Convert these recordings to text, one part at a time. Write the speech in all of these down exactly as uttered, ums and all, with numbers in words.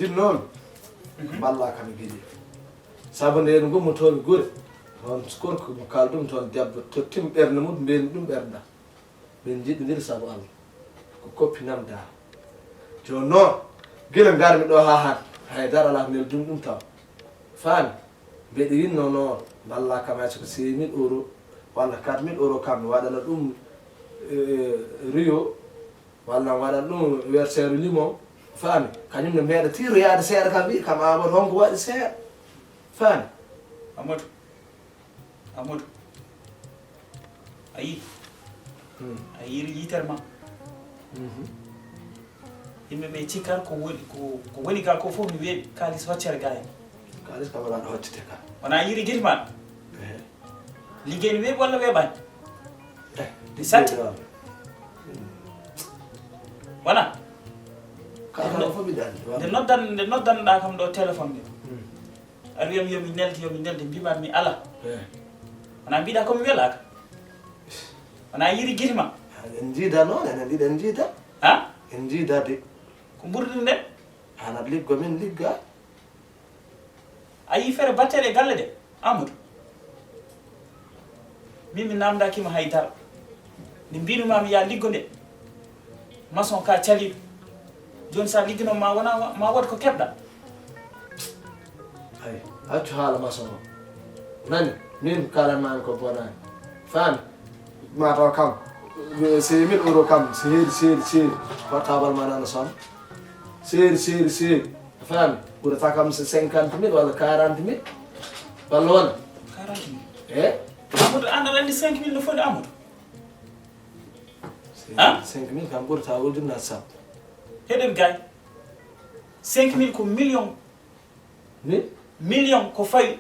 Noon, mballa kam e giɗi. Sabu nde en ngummotoon gure, on gorko mo kaalɗum toon debbo, tottim ɓernde mum, mbeni ɗum ɓernda. Min njiɗɗondiri sabu Allah. Ko koppi nam daa. Jooni noon, gila ngarmi ɗo haa hannde, hay dara alaa ko neldumi ɗum taw. Faami? Mbeɗa yiɗnoo noon, mballa kam hay so ko cinq mille euros, walla quatre mille euros kam, mi waɗana ɗum, eh, Rio, walla mi waɗana ɗum verre limon. Faami? Kañum ne meeɗa tiiɗo yaade seeɗa kam, wi'i kam, "Amadou, honko waɗi seeɗa?" Faami? Amadou. Amadou, a yii? Hmm. A yiiri yitere ma? Mhm. Yimɓe ɓe cikkar ko woni, ko, ko woni ga ko fof mi weeɓi, kaalis hoccere ga en. Kaalis kam alaa ɗo hoccete ka. Wona yiiri gite ma? Ehe. Liggey ne weeɓi walla weeɓaani? Eh, mi satti. Liggey ne weeɓi. Wona? Kala kam fof mbiɗa anndi. Nde noddan-, nde noddanɗaa kam ɗo téléphone nde. Hmm. Aɗa wiyam yo mi nelde, yo mi nelde, mbimaami alaa. Eh. Wona mbiɗa ko mi welaaka? Wona yiiri gite ma? En njiida noon, enen ɗiɗo en njiida. Ha? En njiida de. Ko mburdi nde? An aɗa liggo, min ligga. A yii feere batteɗe e galle de, Amadou? Min mi namdakima hay dara. Nde mbinuma mi ya liggo nde, maçon ka caliɗo. Joni sa ligginoma ma wona, ma wod ko keɓɗa. Ay, accu haala maçon o. Nani, min kalanmami ko bonani. Faami? Ma taw kam, cinq mille euros kam, seeri, seeri, seeri. Portable ma nana sona. Seeri, seeri, seeri. A faami? Ɓurata kam so cinquante mille walla quarante mille. Walla wona? Quarante mille. Eh? Amadou, an aɗa anndi cinq mille no foti, Amadou? Cinq mille kam ɓurata o ujunnaji sappo. Heɗen gay. Cinq mille ko million. Mille? Million ko fawi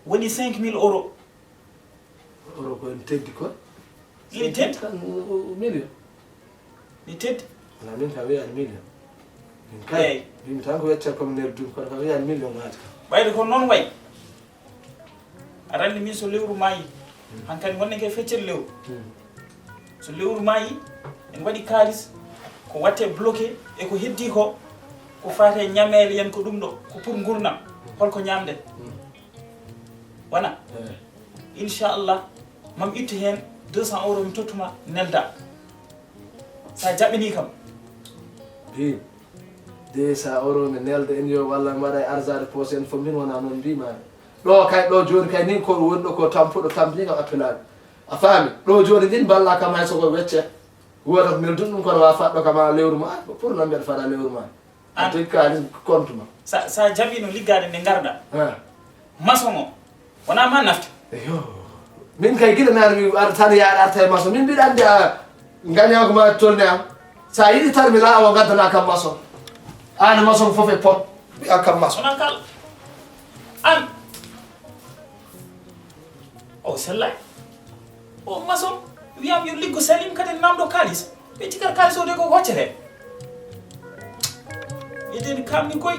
woni cinq mille euros. Euro ko ene teddi ko. Ene teddi? Cinq mille tan, o, o, million. Ene teddi? Wala, min kam wiyani million. Min kay, eyyi, mbimi tan ko weccere komi nder duuɓi, kono kam wiyani million ngaji kam. Ɓayde ko noon wayi. Aɗa anndi min so lewru maayi, hmm, hankadi ngonɗen kay feccere lewru. Hmm. So lewru maayi, en waɗi kaalis, ko watte bloqué e ko heddi ko, ko faate ñameele yen ko ɗum ɗo, ko pour ngurnam, holko ñamɗen? Hmm. Wona? Eh. Inchallah, mam ittu heen deux cents euros mi tottuma nelda. Sa jaɓɓini kam. Bi, deux cents euros mi nelda en yo walla mi waɗa e argent de poche en fof min wona noon mbima. Ɗo kay, ɗo jooni kay ni ko woni ɗo ko tampuɗo tampini kam appelani. A faami? Ɗo jooni min mballa kam hay soko wecce. Wota ko nelduɗo ɗum kono wa faɗɗo kam ha lewru ma, pour non mbeɗa faɗa lewru ma. A tigi kaalis compte ma. Sa, sa jaɓino liggaade nde ngarɗa. Ah. Maçon o, wona ma nafta. Eyo. Min kay gila nani mi ar-, tan yaar arta e maçon. Min mbiɗa anndi a ngañaako ma tolni am. Sa yiɗi tan mi laawa ngaddana kam maçon. Aan maçon fof e pom. Mbiya kam maçon. Wona kal. An. O sellay. O maçon wiyam yo liggo Salim kadi namdo kaalis. Ɓe cikkat kaalis o de ko hoccete. Eden kamni koy.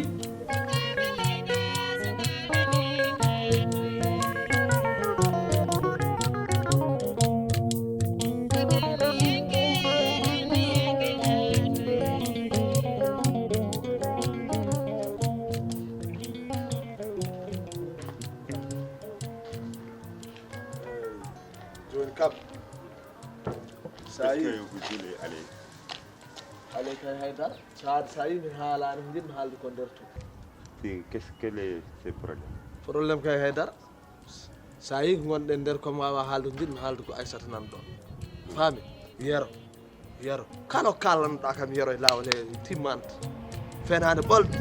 Jooni kam, sa yi, ale, ale kay haydara. Sa, sa yi mi haalani ko njiɗmi haalde ko nder to. Qu'est-ce que c'est problème? Problème kay haydara. Sa yi ko ngonɗen nder, ko mi wawa haalde ko njiɗmi haalde ko Aissata nan ɗon. Faami? Yero. Yero. Kala ko kaalannoɗa kam, Yero, e laawol he timmanta. Fenaande ɓolde.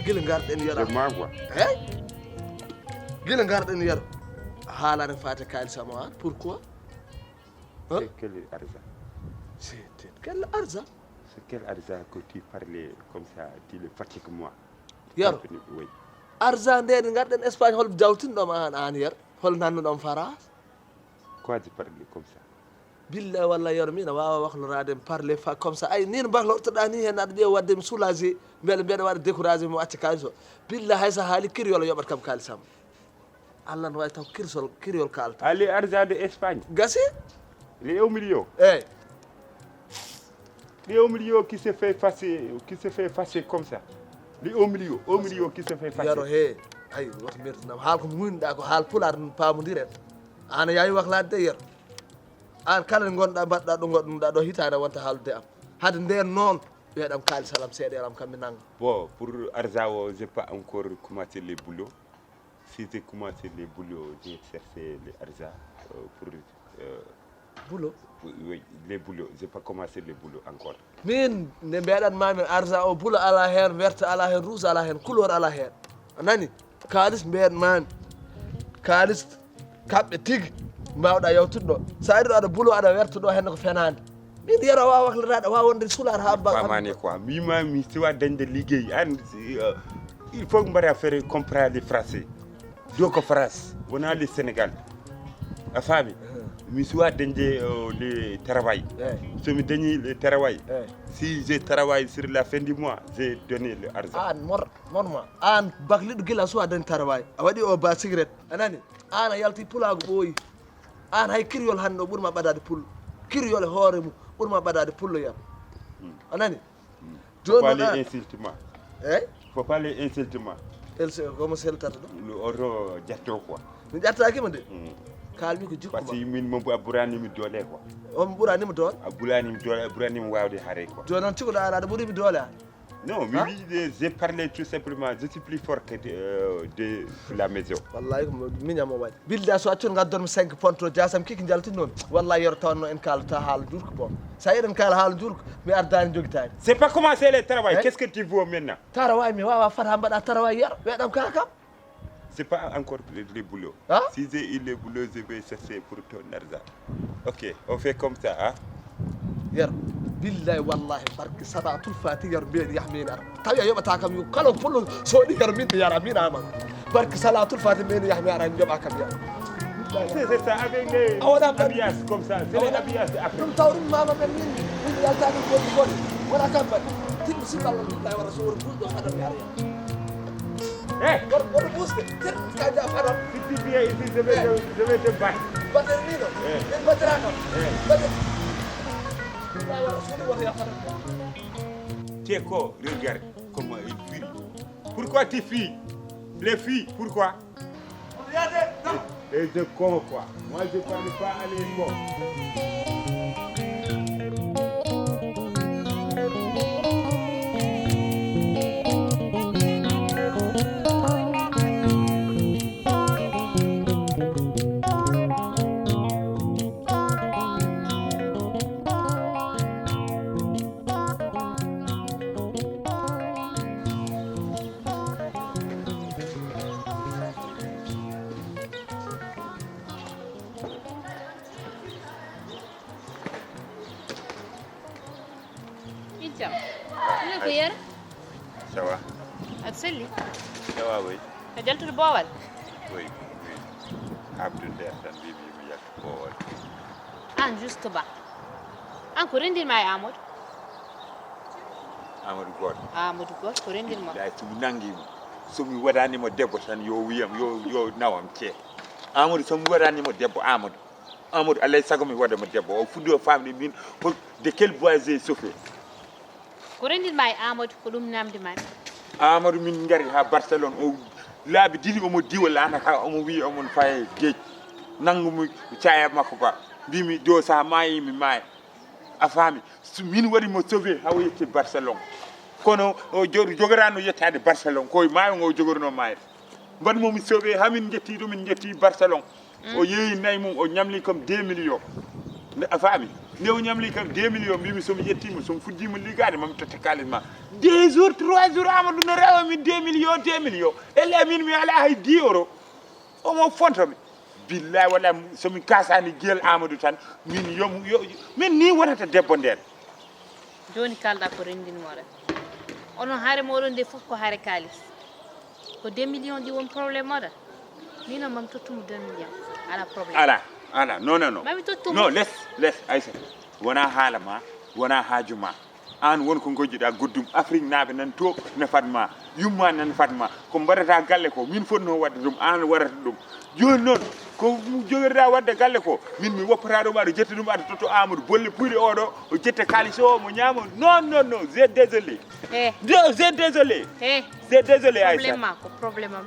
Gila ngarɗen, Yero. C'est moi, quoi. Hey? Gila ngarɗen, Yero. A haalani faate kaalis am o an. Pourquoi? Hein? C'est quel argent? C'est quel argent? C'est quel argent que tu parles comme ça, tu le fatigues moi? Yero. Oui. Argent nde ngarɗen Espagne, hol jawtinɗoma an, an, Yero? Hol nannuɗom France? Quoi tu parles comme ça? Billahi wallahi Yero, mina wawa waklorade mi parler fa comme ça. Ay, ni no mbaklortoɗa ni hen, aɗa ƴeewa wadde mi soulagé, mbele mbeɗa waɗa découragé, mi acca kalis o. Billahi hay sa haali kiriyol o yoɓat kam kalisam. Allah no wawi taw kirsol, kiriyol kalta. Allez, argent de Espagne. Gasi? Les un million. Eyyi. Les un million qui se fait passer, qui se fait passer comme ça. Les un million, un million qui se fait passer. Yero he, ay, wata mertinam. Haal ko muynɗa ko haal pulaar, ɗum paamondiren. An a yaawi waklaade de, Yero. An kala nde ngonɗa, mbaɗɗa ɗo ngonɗa ɗo hitaande, wonta haaldude am. Hade ndeen noon, ɓeeɗam kaalis alam seeɗa, alam kam mi nannga. Bon, pour argent o, j'ai pas encore commencé les boulots. Si j'ai commencé les boulots, j'ai cherché les argent, euh, pour, euh, Boulot? Oui, oui, les boulots. J'ai pas commencé les boulots encore. Min, nde mbeɗan ma min argent o, boulot ala heen, vert ala heen, rouge ala heen, couleur ala heen. A nani? Kaalis mbeɗan ma min. Kaalis kaɓɓe tigi. Mbawɗa yawtude ɗo. Sa ari ɗo aɗa boulot, aɗa vert ɗo, heen ko fenaande. Min Yero a wawa waklataade, a wawa wonde sulaar ha ba-, Famani quoi. Mbima mi siwa dañde liggey. An, euh, il faut mbaɗa faire comprendre les français. Ɗo ko France, wona le Sénégal. A faami? Eh. Mi suwa dañde, euh, le travail. Eh. So mi dañi le travail, eh, si je travaille sur la fin du mois, je donne le argent. An mor-, morma. An bakliɗo gila suwa dañde travail. A waɗi o ba cigarette. A nani? An a yalti pulaagu ɓooyi. An hay kiriyol hannde o ɓurma ɓadaade pullo. Kiriyol e hoore mum ɓurma ɓadaade pullo yam. Hmm. A nani? Hmm. Jooni faut pas noon les an insulter ma. Eyi? Faut pas les insulter ma. Else, komo seltata ɗum? Oto ƴetto quoi. Mi ƴettaaki mo de. Hmm. Kaalmi ko jikku ma. Parce que min mo a ɓurani mi doole quoi. On ɓurani mo doole? A ɓurani mi doole, a ɓurani mi waawde hare quoi. Jooni noon, cikkuɗo an aɗa ɓuri mi doole an? Non, mi, ha? Wi-, j'ai parlé tout simplement, je suis plus fort que de, euh, de la maison. Wallahi ko mo-, miñam o waɗi. Bilda so accun ngaddon mi cinq ponto jasam kiki jalti noon. Wallahi Yero tawanno en kaalata haala durko bon. Sa eɗen kaala haala durko, mi ardani jogitani. C'est pas commencer le travail. Hein? Qu'est-ce que tu veux maintenant? Taraway mi wawa fata mbaɗa taraway Yero. Weɗam ka kam. C'est pas encore le, le boulot. Hein? Si j'ai eu le boulot, je vais chercher pour ton argent. Ok, on fait comme ça, hein? Yero, billahi wallahi barke salatul fati Yero mbeɗa yahmini ara. Tawi a yoɓata kam yo kala pullo soɗi Yero min to yara min ama. Barke salatul fati mbeɗa yahmi ara joɓa kam Yero. C'est, c'est ça, avec les habillas comme ça, c'est les habillas de Afrique. Ɗum tawrin mama men min, min yaltani goɗɗi goɗɗi. Wona kam mbaɗi. Tinno sinno Allah billahi wa rasul, wona ɓurɗo adam yara Yero. Eh! Won, won buusde. Tir, ka ja fanam. Si tu viens ici, je vais te, je vais te battre. Batter ni non. Eh. En battra kam. Eh. Batter. Wawa sunu wata ya fanam. Te ko, regarde comment il fuit. Pourquoi tu fuis? Les filles, pourquoi? Et, et de con, quoi. Moi, je parle pas à les cons. Iccam. Ina ko yera? Ça va? Aɗa selli? Ça va, oui. A jaltude boowal? Oui, oui. Habdude nder tan, mbiimi mi yaltu boowal. An juste ba. An ko renndin ma e Amadou? Amadou Goto. Amadou Goto, ko renndin ma? Billahi, so mi nangi mo, so mi waɗani mo debbo tan, yo wiyam, yo, yo nawam cee. Amadou, so mi waɗani mo debbo, Amadou. Amadou, alay sago mi waɗa mo debbo. O fuɗɗi o famɗi min, ko de quel bois j'ai chauffé. Ko renndin ma e Amadou, ko ɗum namdi ma mi. Amadou, min ngari ha Barcelone, o laabi ɗiɗi omo diwa laana ka, omo wi omon faye geej. Nangu mi caya makko ba. Mbimi do sa maayi mi maaya. A faami? So min waɗi mo sauvé ha o yetti Barcelone. Kono o jo-, jogorano yettaade Barcelone, ko e maayo ngo o jogorno maayde. Mbaɗ mo mi sauvé, ha min jetti ɗum, min jetti Barcelone. Mm. O yeeyi nayi mum, o ñamli kam deux millions. Nde, a faami? Nde o ñamli kam deux millions, mbimi so mi ƴetti mo, so mi fuɗɗi mo liggaade, mami totta kaalis ma. Deux jours, trois jours, Amadou no rewa min deux millions, deux millions. Ella min mi ala hay dix euros. Omo fonto mi. Billahi wallahi, so mi kasani gel Amadou tan, min yo, yo, min ni wonata debbo nden. Joni kalɗa ko renndin mo rek. Onon hare moɗon nde fof ko hare kaalis. Ko deux millions ɗi won problème oɗa. Min o mami tottumo deux millions. Ala problème. Ala, ala, non, non, non. Mami tottumo. Non, les, les, Aïssa. Wona haala ma, wona haaju ma. Aan won ko ngojjuɗaa goɗɗum, Afrik naaɓe nan to, nafat ma, yumma nan nafat ma. Ko mbaɗata galle ko, min fotnoo waɗde ɗum, aan waɗata ɗum. Jooni noon, ko jogiɗaa waɗde galle ko, min mi woppata ɗum, aɗa ƴetta ɗum, aɗa totta Amadou Bolle Puyɗe oɗo, o ƴetta kaalis o, mo ñaama. Non, non, non, c'est désolé. Eh. Non, c'est désolé. Eh. C'est désolé, Aïssa. Problème ma ko problème am.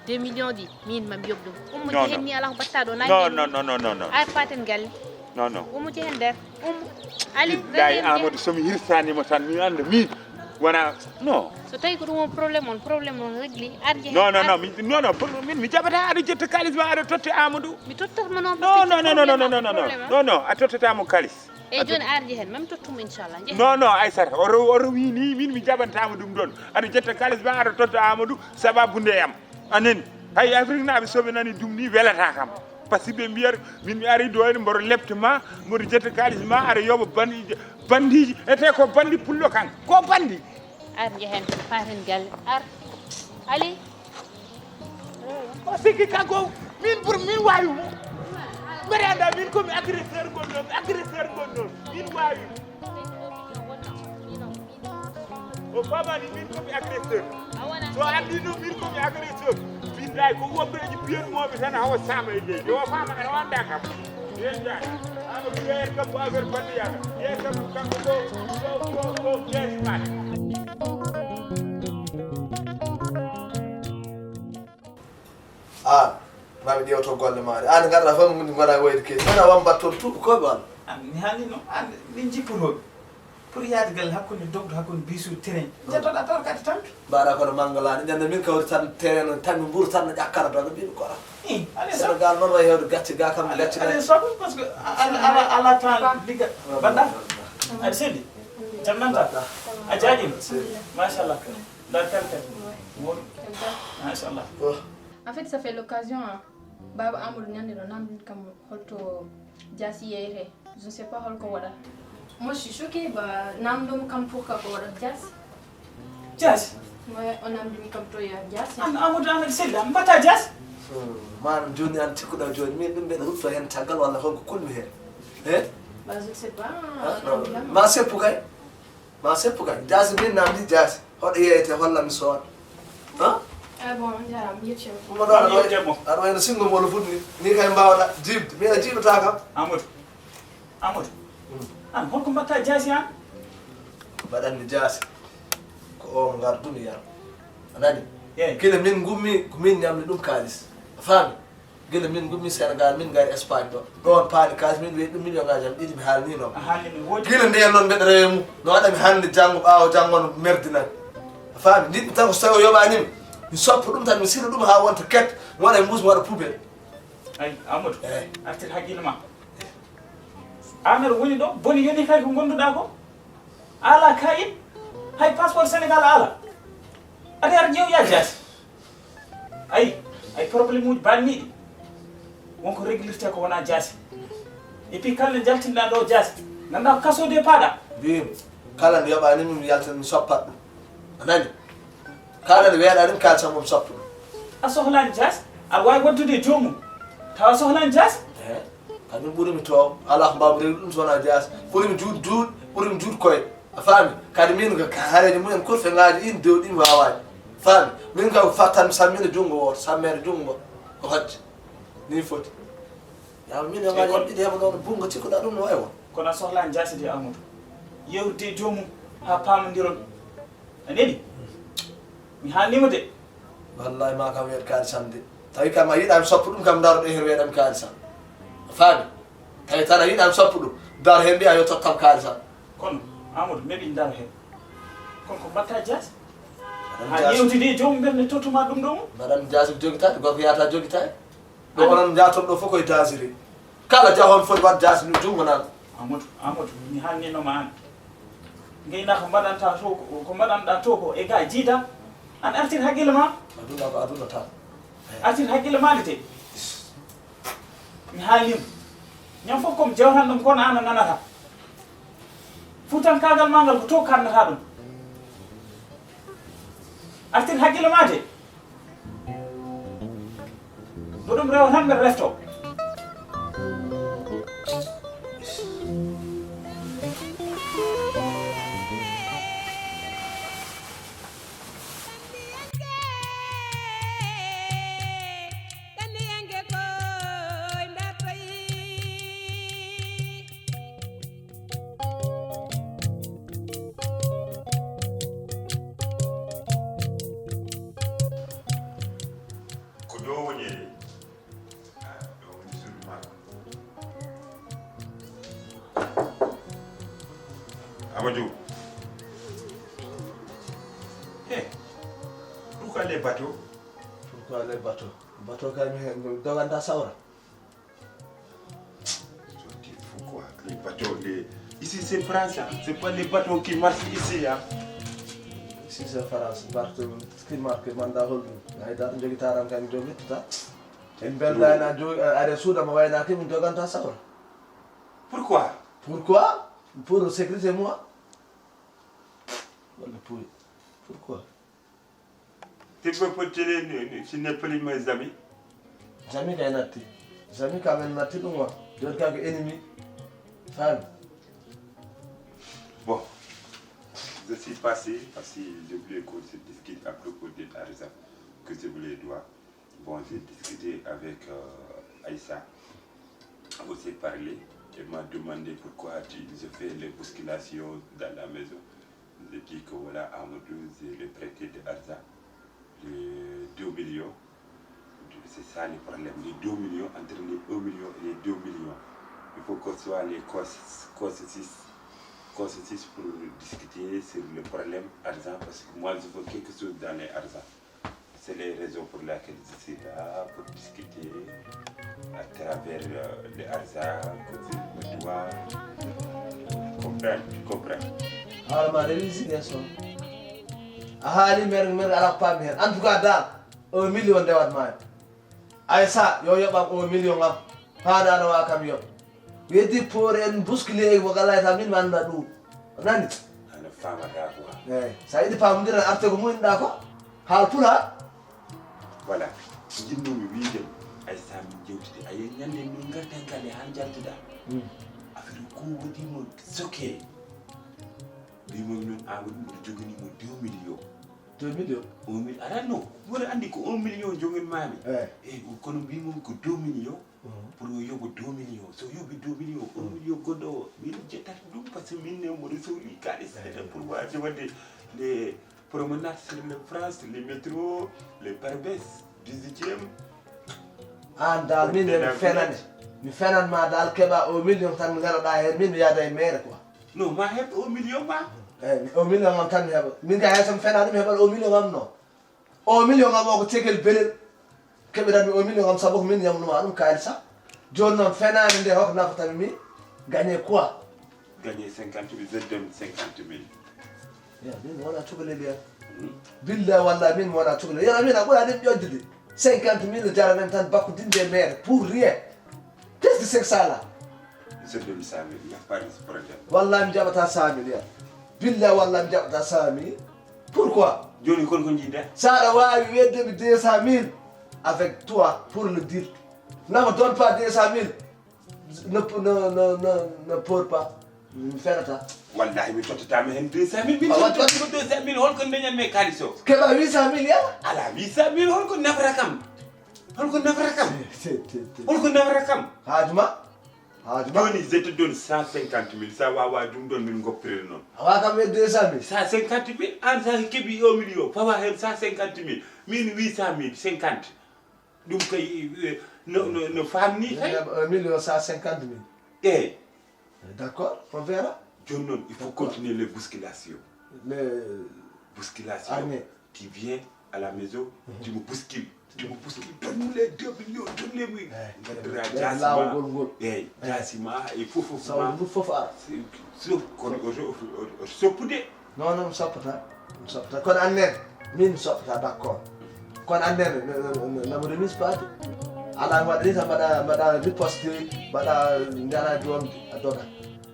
Deux millions ɗi, min mami yoɓ ɗum. Ummo. Non, jehen non. Ni alaa ko baɗɗaa ɗo, non, non, non, non, non, non. Ay paten galle. Non, non. Ummo jehen nder. Ummo. Ali, billahi, Amadou, so mi hirsanima tan, mi anda min wona, non. So tawi ko ɗum on problème on, problème on régli, ar jehen. Non, non, ar- non, mi, non, non, pour, min mi jaɓata aɗa ƴetta kaalis ma aɗa totte Amadou. Mi tottat mo non, parce que non, non, non, problème non, am, non, non, non, problème am. Non, non, a tottata mo kaalis. E a joni tot- ar jehen, mami tottum inchallah, jehen. Non, non, Aïssata, o rew-, o rewi ni, min mi jaɓantama ɗum ɗon. Aɗa ƴetta kaalis ma aɗa totta Amadou, sababu nde am. A nani? Hay Afrik naaɓe so ɓe nani ɗum ni welata kam. Par ce que ɓe mbiyata min mi ari ɗo ene mboɗo lepte ma, mboɗo ƴetta kaalis ma, aɗa yoɓa bandi-, bandiji, ete ko bandi pullo kan, ko bandi. Ar jehen, paten galle, ar. Ali. O sikki kanko, min pour min wawi mo. Mbeɗa anda min komi agresseur gonɗo, agresseur gonɗo, min wawi. O famani min komi agresseur. So andi no min komi agresseur. Billahi ko wombeji piyanmoɓe tan hawa sama e leydi. O fama ana wanda kam. Yen jani. Ama piyer kam ko affaire bandiyaka. Yen kam kanko ko, ko, ko, ko, ko, An, maa mi ƴeewto golle maaɗe. An, ngarɗaa fof, min ngona wayde keedi. Ngona wambat toon tuuɓi koy ɓaal. An, mi haalni no, an, min jippotooɓe. Pour yaade galle hakkunde dogdo, hakkunde bisu, train. Jettoɗaa taw kadi tampi. Mbaɗa kono manngalaani. Ñande min kawri tan terrain noon, tan mi mburu tan no ƴakkara tan, no mbiimi kora. Ih, allez, Sénégal noon wayi hewde gacce ga kam, allez, gacce ga. Allez, sobo, parce que ala, ala, ala temps ligga. Baɗɗa? Aɗa selli? Jam nanta? A jaaƴiima? Machallah. Ndaa tel tel. Moolu. Machallah. Oh. En fait, ça fait l'occasion, hein. Baaba Amadou ñande ɗo namdin kam holto Dias yeyete. Je ne sais pas holko waɗa. Moi, je suis choquée, ba namdomo kam pourquoi ko waɗa Dias. Dias? Ouais, o namdimi kam to ya Dias. An Amadou Ahmed Sella, mbaɗta Dias? Hmm, maanaam jooni an cikkuɗaa jooni, min ɗum mbeɗa rutto heen caggal walla holko kulmi heen? He? Bah, je ne sais pas. Ah, non. Ma seppu kay. Ma seppu kay. Jaasi min namdi jaasi. Hoɗo yeeyete holla mi sooda. Ha? Ah bon, on dirait un vieux chef. Mo ɗo aɗa wayi, aɗa wayi no singo mo no fuɗni. Ni kay mbawɗa jiibde. Mi a jiiɓata kam. Amadou. Amadou. Hmm. An holko mbaɗta jaasi an? Mbaɗanmi jaasi. Ko o mo ngardu mi yar. A nani? Eey. Gila min ngummi, ko min ñamni ɗum kaalis. A faami? Gila min ngummi Sénégal, min ngari Espagne ɗo. Ɗon paali kaalis, min weeɗi ɗum million ngaji am ɗiɗi, mi haalni noon. A haalni mi woodi. Gila ndeen noon mbeɗa rewe mum. No waɗa mi hannde, janngo, ɓaawo janngo no merdinani. A faami? Njiɗmi tan ko so tawi o yoɓaani mi, mi soppa ɗum tan, mi sila ɗum haa wonta ket, mi waɗa e mbuus, mi waɗa poubelle. Ay, Amadou. Eey. Artir hakkille ma. Aan aɗa woni ɗo, boni yoni kay ko ngonduɗaa ko. A alaa kayit, hay passeport Sénégal a alaa. Aɗa ara ƴeew ya jaasi. Ayi, ay problème uji banniiɗi. Wonko réglirte ko wona jaasi. Et puis kala nde jaltinɗaa ɗo jaasi, nganndaa ko kaso de paaɗa. Mbiymi, kala nde yoɓaani mi, mi yaltina, mi soppat ɗum. A nani? Kala nde weeɗaani mi, kaalis am mi soppa ɗum. A sohlaani jaasi? Aɗa waawi waɗdude e joomum. Tawa a sohlaani jaasi? Eey. Kadi min ɓurimi to, alaa ko mbaawmi rewde ɗum so wonaa jaasi. Ɓurimi juut-, juut-, ɓurimi juut koye. A faami? Kadi min ko ka-, hareeji mumen kurfe ngaaji ɗin dewɗi mi waawaani. Faami? Min kam fattan mi sammina junngo wooto, sammeede junngo goɗɗo. Ko hojja. Ni foti. Yaa min e Eey, ngaaji kon- ɗiɗi heɓa ɗoon bunngo cikkuɗaa ɗum no wayi won. Kono a sohlaani jaasi de Amadou. Yeewrude e joomum haa paamondiron. A nani? Mi haalniima de. Wallahi ma kam weeɗ kaalisam de. Tawi kam a yiɗaami soppu ɗum kam, ndaroɗo heen weeɗami kaalisam. A faami? Tawi tan a yiɗaami soppu ɗum, ndar heen mbiya yo tottam kaalisam. Kono Amadou meeɗi ndar heen. Kono ko mbaɗta jaasi? Mbaɗam a jaasi. Yewtidi e joomum ɓernde tottuma ɗum ɗo mum? Mbaɗam jaasi ko jogitaade, gorko yahata jogitaade. Ɗo onon njaaton ɗo fof koye daasiri. Kala jahon foti waɗ jaasi no junngo nan. Amadou, Amadou, mi haalnino ma an. Ngaynaaka mbaɗanta to ko, ko mbaɗanɗa to ko e ga jiida. An artir hakkille ma. Aduna ko aduna tan. Artir hakkille ma de. Mi haalnima. Ñam fof komi jewtan ɗum kono an a nanata. Fuutankaagal ma ngal ko to kannata ɗum. Artir hakkille ma de. Mboɗo mi rewa tan mbeɗa refto. Bateau. Hey, pourquoi les bateaux? Pourquoi les bateaux? Bateau kay mi mi doganta sawra. Pourquoi les bateaux, les... Ici c'est France, hein. C'est pas les bateaux qui marchent ici, hein. Ici c'est France, bateau qui marque manda holɗum. Ay dara jogi taram kan jogi ta. En belda na jogi are suuda mo wayna ki min doganta sawra. Pourquoi? Pourquoi? Pour sécurité moi. Wala pour pourquoi? Ti ɓe pottire si neppali mes amis. Jami kay natti. Jami quand même natti ɗum wa. Joni kaka ennemi. Fami. Bon, je suis passé parce que j'ai voulu qu'on se discute à propos de l'argent que je voulais dois. Bon, j'ai discuté avec euh, Aïssa. On s'est parlé. Elle m'a demandé pourquoi tu, je fais les bousculations dans la maison. Je dis que voilà, Amadou, je l'ai prêté de l'argent, les deux millions. C'est ça le problème, les deux millions, entre les un million et les deux millions. Il faut qu'on soit les consensus, consensus pour discuter sur le problème argent, parce que moi, je veux quelque chose dans les argent. C'est les raisons pour lesquelles je suis là, pour discuter à travers euh, le hasard, que tu me dois. Tu comprends, tu comprends. Haala ma rewi Ziguinchor. A haali mer mer ala ko paami heen. En tout cas dal, un million ndewat maani. Ay sa yo yoɓam un million am. Paanano wa kam yoɓ. Weddi poore en buskili e mo gala ta min mi annda ɗum. Nani? Ana famata quoi. Eyi. Sa yiɗi pamondiral arte ko muynɗa ko. Haal pulaar. Voilà. Jinnomi wiide ay sa min jewtide ay ñande min garta kale han jaltuda. Affaire ko wodi mo soke. Bimo non awon mo jogini mo deux millions. Deux millions. Un million. Ara non. Wala andi ko un million jogen mami. Eh. Eh, kono bimo ko deux millions. Pour yo yoɓo deux millions. So yoɓi deux millions, un million goɗɗo o, min jettata ɗum parce que min ne mo resori kalis. Pour waji wadde les promenades sur le France, les métros, les Barbès, dix-huitième. An dal min ne mi fenane. Mi fenan ma dal keɓa o million tan mi garoɗa hen min mi yada e maire quoi. Non, ma heɓ o million ma. Eyi o million am tan mi heɓa min ga hay so mi fenani mi heɓat o million am non. O million am o ko cegel belel. Keɓiranmi o million am sabu ko min yamnuma ɗum kaalisa. Joni noon fenaande nde hoko nafatami mi? Gagné quoi? Gagné cinquante mille, je donne cinquante mille. Ya min mi wona cukalel ya. Billa walla min mi wona cukalel yana min a ɓura ɗum ƴoƴde de. Cinquante mille jaranen tan bakko dinde maire pour rien. Qu'est-ce que c'est que ça là? Je donne cent mille, il n'y a pas de problème. Walla mi jaɓata cent mille ya. Billa walla mi jaɓata cent mille. Pourquoi? Joni kon ko jiɗɗa? Sa aɗa wawi weddemi deux cent mille avec toi pour le dire. Ne me donne pas deux cent mille. Ne ne ne ne ne pleure pas. Mi fenata. Wallahi mi tottatama hen deux cent mille. Min tottimo deux cent mille holko dañanmi kalis o? Keɓa huit cent mille ya. Ala huit cent mille holko nafata kam? Holko nafata kam? Holko nafata kam? Haaju ma? Haaju ma? Joni je te donne cent cinquante mille, sa wawa ɗum ɗon min goppirde noon. Awa kam e deux cent mille. Cent cinquante mille, an sa keɓi un million, fawa hen cent cinquante mille, min huit cent mille, cinquante. Ɗum kay eh, no no no famni kay. Un million cent cinquante mille. Eyyi. D'accord, on verra. Joni noon il faut continuer les bousculations. Les bousculations. Armée. Tu viens à la maison, tu me bouscules. Tu me bouscules, donne-nous les deux millions, donne-les moi. Ngadira jasima. Lawol ngol. Eyyi, jasima e fof fof. Sawru ndu fof ara. Sauf kono oto soppude. Non non mi soppata. Mi soppata kono annene min mi soppata d'accord. Kono annene namo remise paati. Ala mi waɗa ni tan mbaɗa mbaɗa riposte mbaɗa ngara joomde a doga.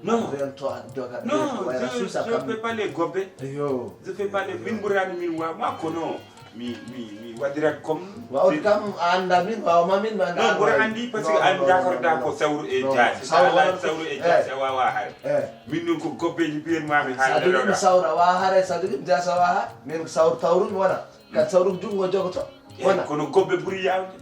Non. Rento a doga. Non, wayra je suusa je kam. Fais pas les gobe. Yo. Je fais pas les min ɓurani min wawma kono mi mi mi waɗirat comme. Wawde kam a annda min wawma min mi annda. Non ɓura anndi parce que an jakorɗa ko sawru e jaasi sa ala sawru e jaasi a wawa hare. Min noon ko gobbeji mbiyanmami. Sa jogiɗo sawru a wawa hare sa jogiɗo jaasi a wawa hare min ko sawru tawru mi wona. Kadi sawru ko junngo jogoto wona. Kono gobbe ɓuri yawde.